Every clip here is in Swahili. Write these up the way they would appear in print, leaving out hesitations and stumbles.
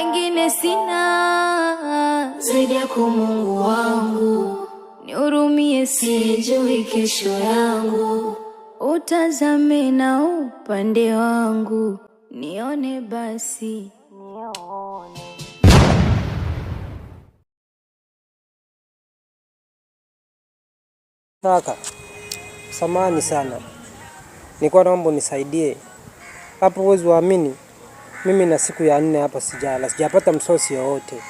Wengine sina zaidi yako Mungu wangu, nihurumie, sijui kesho yangu, utazame na upande wangu, nione basi. Kaka, samahani sana, nilikuwa naomba unisaidie hapo. Huwezi waamini, mimi na siku ya nne hapa sijala, sijapata msosi yoyote.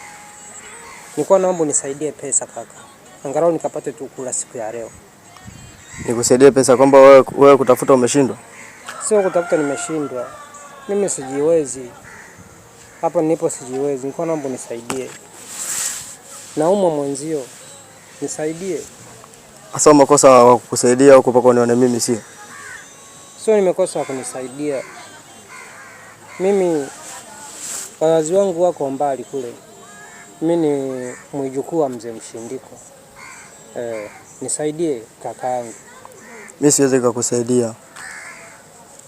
Nilikuwa naomba unisaidie pesa kaka, angalau nikapate tu kula siku ya leo. Nikusaidie pesa kwamba wewe kutafuta umeshindwa? Sio kutafuta, nimeshindwa mimi, sijiwezi hapa nilipo, sijiwezi. Nilikuwa naomba unisaidie, naumwa mwenzio, nisaidie. Sasa umekosa wa kukusaidia huko mpaka unione mimi sio? Sio nimekosa wa kunisaidia mimi, wazazi wangu wako mbali kule, mi ni mwijukuu wa mzee Mshindiko. Nisaidie kaka yangu. Mimi siwezi nikakusaidia.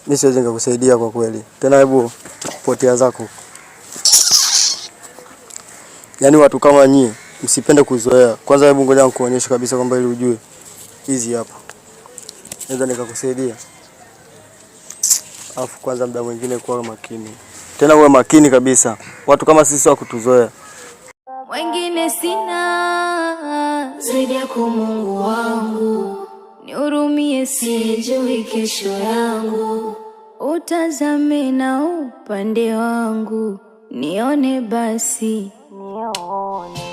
Mimi siwezi nikakusaidia kwa kweli. Tena hebu potea zako. Yaani watu kama nyie msipende kuzoea. Kwanza hebu ngoja nikuonyeshe kabisa kwamba ili ujue. Hizi hapa. Naweza nikakusaidia. Alafu kwanza muda mwingine kuwa makini. Tena uwe makini kabisa. Watu kama sisi wa kutuzoea. Wengine sina zaidi yako Mungu wangu, nihurumie, sijui kesho yangu, utazame na upande wangu, nione basi, nione.